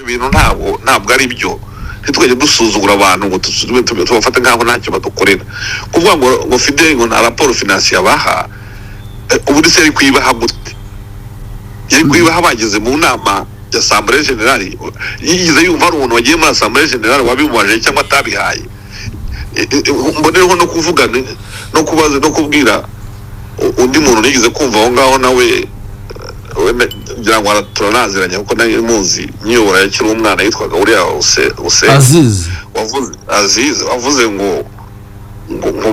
Ibyo bintu ntabwo ari byo. Ntitwajye dusuzugura abantu ngo tubafate nk'aho ntacyo badukorera. Kuvuga ngo Fidele ngo nta rapport financier baha, ubundi se yari kuyibaha gute? Yari kuyibaha bageze mu nama ya assemblée générale? Yigeze yumva hari umuntu wagiye muri assemblée générale wabimubajije cyangwa atabihaye? Mbonereho no kuvuga no kubaza no kubwira undi muntu nigeze kumva aho ngaho nawe, we ngira ngo turanaziranye kuko nari muzi nyiyobora yakiri umwana, yitwaga uriya Use Aziz. Wavuze, Aziz, wavuze ngo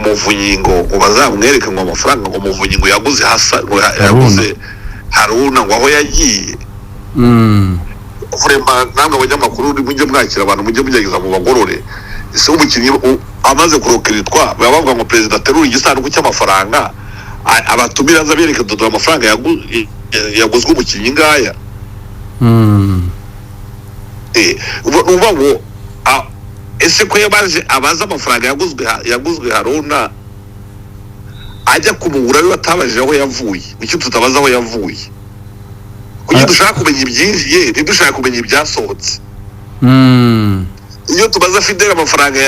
Muvunyi ngo bazamwereke ngo amafaranga ngo Muvunyi ngo yaguze hasa ngo yaguze Haruna, ngo aho yagiye. Vraiment, namwe abanyamakuru mujye mwakira abantu, mujye mugerageza mu bagorore. Ese umukinnyi amaze kurokiritwa, baba bavuga ngo perezida aterura igisanduku cy'amafaranga, abatumira, aza bereke dore amafaranga yaguzwe umukinnyi ngaya. Numva ngo ese ko yabaje abaza amafaranga yaguzwe Haruna, ajya kumugura we batabajije aho yavuye? Kuki tutabaza aho yavuye? Kuki dushaka kumenya ibyinjiye, ntidushaka kumenya ibyasohotse? Iyo tubaza Fidele amafaranga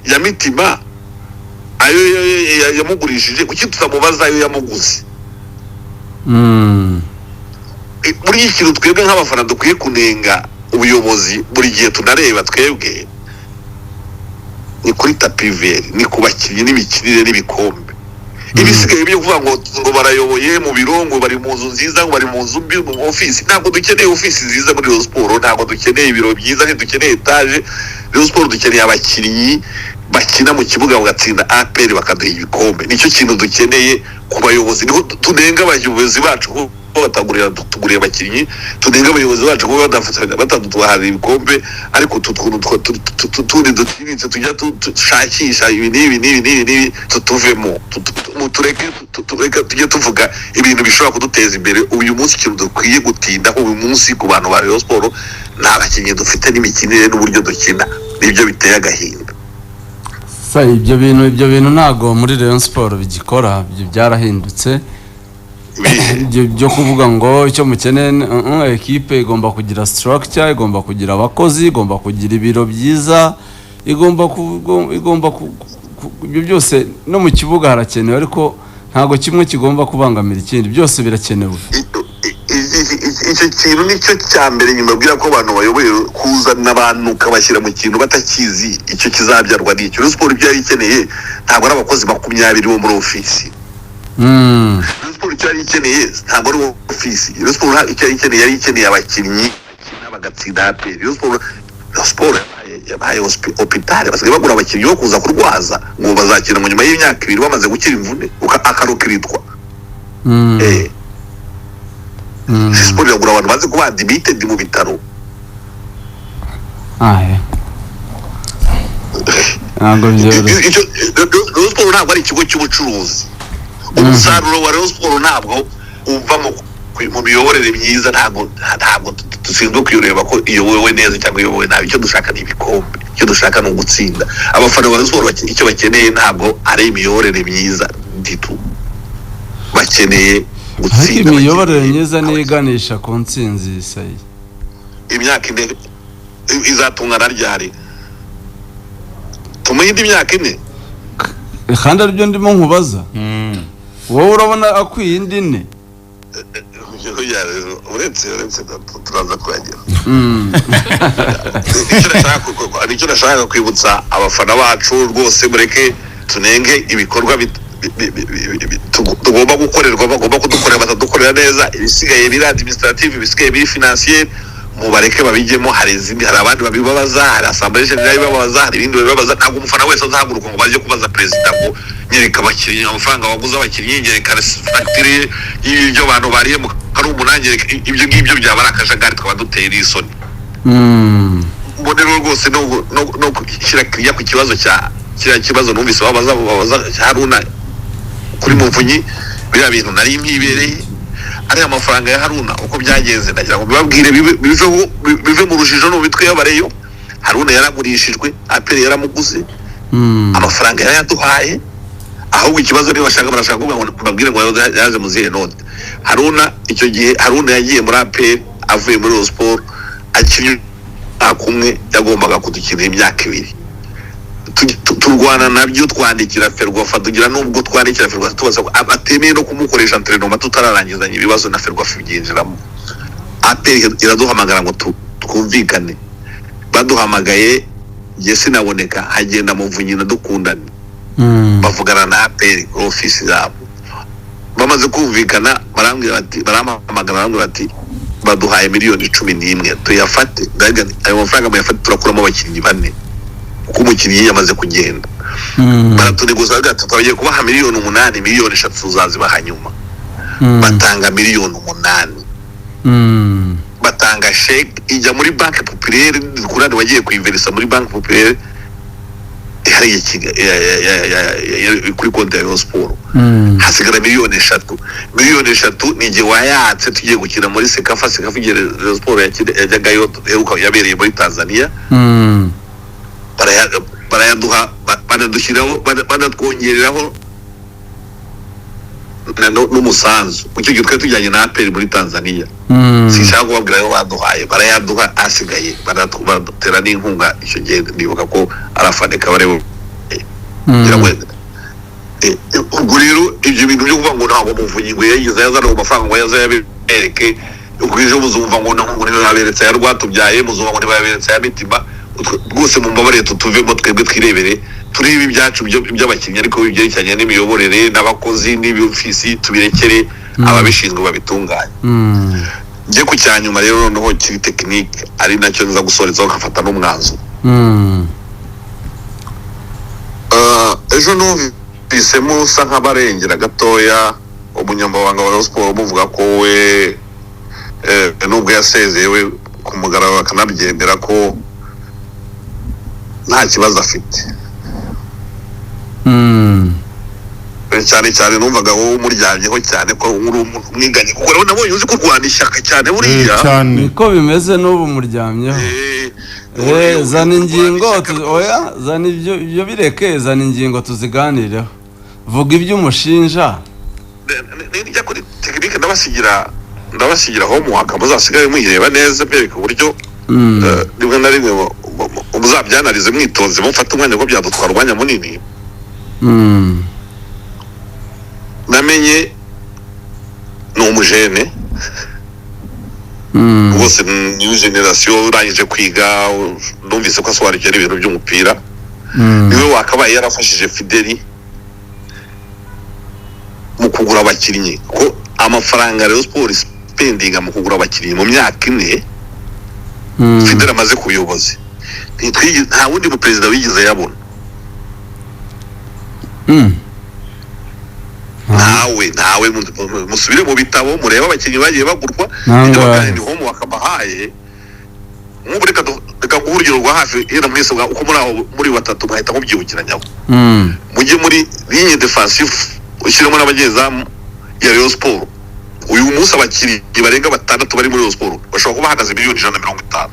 ya Mitima, ayo yamugurishije, kuki tutamubaza ayo yamuguze? Buriya ikintu twebwe nk'abafana dukwiye kunenga ubuyobozi buri gihe tunareba twebwe ni kuri tapis vert, ni ku bakinnyi n'imikinire n'ibikombe. Ibisigaye byo kuvuga ngo barayoboye mu biro, ngo bari mu nzu nziza, ngo bari mu nzu mbi, mu ofisi, ntabwo dukeneye ofisi nziza muri Rayon Sport, ntabwo dukeneye ibiro byiza, ntidukeneye etaje. Rayon Sport dukeneye abakinnyi bakina mu kibuga bagatsinda APR, bakaduha ibikombe. Nicyo kintu dukeneye ku bayobozi. Niho tunenga abayobozi bacu ko batagurira tuguriye abakinnyi, tunenga abayobozi bacu kuba bataduhaye ibikombe. Ariko utu tuntu tundi duciriritse tujya dushakisha ibi n'ibi n'ibi n'ibi n'ibi, tutuvemo. Tureke tujye tuvuga ibintu bishobora kuduteza imbere. Uyu munsi ikintu dukwiye gutindaho uyu munsi ku bantu ba Rayon Sport ni abakinnyi dufite n'imikinire n'uburyo dukina, nibyo biteye agahinda. Sa ibyo bintu ntabwo muri Rayon Sport bigikora, ibyo byarahindutse. Ibihe? Ibyo byo kuvuga ngo icyo mukeneye ekipe igomba kugira structure, igomba kugira abakozi, igomba kugira ibiro byiza, igomba ibyo byose no mu kibuga harakenewe, ariko ntabwo kimwe kigomba kubangamira ikindi, byose birakenewe. Icyo kintu nicyo cya mbere nyuma abwira ko abantu bayoboye, kuzana abantu ukabashyira mu kintu batakizi icyo kizabyarwa n'icyo. Rayon Sport ibyo yari ikeneye ntabwo ari abakozi 20 bo muri ofisi. Rayon Sport icyo yari ikeneye ntabwo ari ofisi. Rayon Sport icyo yari ikeneye, yari ikeneye abakinnyi bakina bagatsinda APR. Rayon Sport yabaye hôpital, basigaye bagura abakinnyi bo kuza kurwaza ngo bazakina ngo nyuma y'imyaka 2 bamaze gukira imvune, akarokiritwa. Siporo iragura abantu bazi kuba admitted mu bitaro. Ah, eh. Ntabwo byoroshye. Rayon Sport ntabwo ari ikigo cy'ubucuruzi. Umusaruro wa Rayon Sport ntabwo uva mu miyoborere myiza. Ntabwo dushinzwe kuyireba ko iyobowe neza cyangwa iyobowe nabi. Icyo dushaka ni ibikombe, icyo dushaka ni ugutsinda. Abafana ba Rayon Sport icyo bakeneye ntabwo ari imiyoborere myiza ditu, bakeneye Ariko gutsinda. imiyoborere Bakeneye myiza niyo iganisha ku ntsinzi, sayi. Imyaka 4 izatungana ryari? Tumuhe indi myaka 4? Kandi aribyo ndimo nkubaza, wowe urabona akwiye indi 4? Uretse turaza kuhagera. Icyo nashaka kwibutsa abafana bacu rwose, mureke tunenge ibikorwa tugomba gukorerwa, bagomba kudukorera, batadukorera neza. Ibisigaye biri administrative, ibisigaye biri financier, mubareke babijyemo. Hari izindi, hari abandi babibabaza, hari assemblée générale ibibabaza, hari ibindi babibabaza. Ntabwo umufana wese azahaguruka ngo baje kubaza perezida ngo nyereka abakinnyi, amafaranga waguze abakinnyi, nyereka fagitire y'ibyo abantu bariye mu Karumuna, nyereka ibyo ngibyo. Byaba ari akajagari, twaba duteye n'isoni. Mbonero rwose no gushyira kiriya ku kibazo cya kiriya kibazo numvise babaza Haruna kuri Muvunyi. Biriya bintu nari mpibereye, ariya mafaranga ya Haruna uko byagenze, ndagira ngo bibabwire biveho, bive mu rujijo no mu mitwe y'abareyo. Haruna yaragurishijwe, APR yaramuguze, amafaranga yarayaduhaye. Ahubwo ikibazo niba bashaka, barashaka kuvuga ngo mbabwire ngo yaje mu zihe note. Haruna icyo gihe, Haruna yagiye muri APR avuye muri Rayon Sport akinnye. Umwaka umwe yagombaga kudukinira imyaka 2. Turwana nabyo, twandikira Ferwafa, tugira n'ubwo twandikira Ferwafa tubaza ko atemeye no kumukoresha entraînement tutararangizanya ibibazo na Ferwafa, ibyinjiramo. APR iraduhamagara ngo twumvikane. Baduhamagaye, njye sinaboneka, hagenda Muvunyi na Dukundane. Bavugana na APR kuri ofisi zabo. Bamaze kumvikana, barambwira bati, barampamagara, barambwira bati baduhaye miliyoni 11, tuyafate? Ndavuga nti, ayo mafaranga muyafate, turakuramo abakinnyi bane kuko umukinnyi yamaze kugenda. Baratuneguza, baravuga ati twagiye kubaha miliyoni 8, miliyoni 3 tuzazibaha nyuma. Batanga miliyoni 8. Batanga chèque, ijya muri Banque Populaire. Kurani wagiye kuyiverisa muri Banque Populaire hariya i kuri konti ya Rayon Sport. Hasigara miliyoni 3. Miliyoni 3 ni igihe wayatse tugiye gukina muri CECAFA. CECAFA, igihe Rayon Sport yajyagayo iheruka yabereye muri Tanzania. Barayaduha, banadushyiraho, banatwongereraho n'umusanzu. Icyo gihe twari tujyanye na APR muri Tanzania. Sinshaka kubabwira ayo baduhaye. Barayaduha, asigaye baradutera n'inkunga. Icyo gihe ndibuka ko arafande Kabarebe ngira ngo. Ubwo rero ibyo bintu byo kuvuga ngo ntabwo Muvunyi ngo yagize yazana ayo mafaranga ngo yaze yabereke, ubwo ejo muzumva ngo ntibaberetse aya Rwatubyaye, muzumva ngo ntibaberetse aya Mitima. Rwose mumbabarire, tutuvemo, twebwe twirebere, turebe ibyacu by'abakinnyi, ariko ibyerekeranye n'imiyoborere n'abakozi n'ibyofisi tubirekere ababishinzwe babitunganye. Njye ku cyanyuma rero noneho kiri technique, ari nacyo nza gusorezaho nkafata n'umwanzuro. Ejo numvisemo usa nk'abarengera gatoya umunyamabanga wa Rayon Sport, muvuga ko we nubwo yasezewe ku mugaragaro akanabyemera ko nta kibazo afite. Cyane cyane numvaga wowe umuryamyeho cyane, ko uri umwiganye, kuko rero nabonye uzi kurwana ishyaka cyane buriya. Cyane. Niko bimeze, n'ubu muryamyeho. Zana ingingo oya, zana ibyo bireke, zana ingingo tuziganireho, vuga ibyo umushinja. Nijya kuri technique, ndabasigira homework, muzasigaye muyireba neza, mbereka uburyo rimwe na rimwe muzabyanarize mwitonze, mufate umwanya, kuko byadutwara umwanya munini. Namenye ni umujene rwose, new generation, urangije kwiga, numvise ko asobanukiwe n'ibintu by'umupira. Niwe wakabaye yarafashije Fideli mu kugura abakinnyi, ko amafaranga Rayon Sport spendinga mu kugura abakinnyi mu myaka 4 Fideli amaze ku buyobozi, nta wundi muperezida wigeze yabona. Ntawe. Musubire mu bitabo murebe abakinnyi bagiye bagurwa. Nangahe? Ibyo bagana ni homework bahaye. Nk'ubu reka nguhe urugero rwa hafi, yenda mwese uko muri aho muri batatu mwahita mubyibukiranyaho. Mujye muri ligne défensive, ushyiremo n'abanyezamu ya Rayon Sport. Uyu munsi abakinnyi barenga batandatu bari muri Rayon Sport bashobora kuba bahagaze miliyoni 150.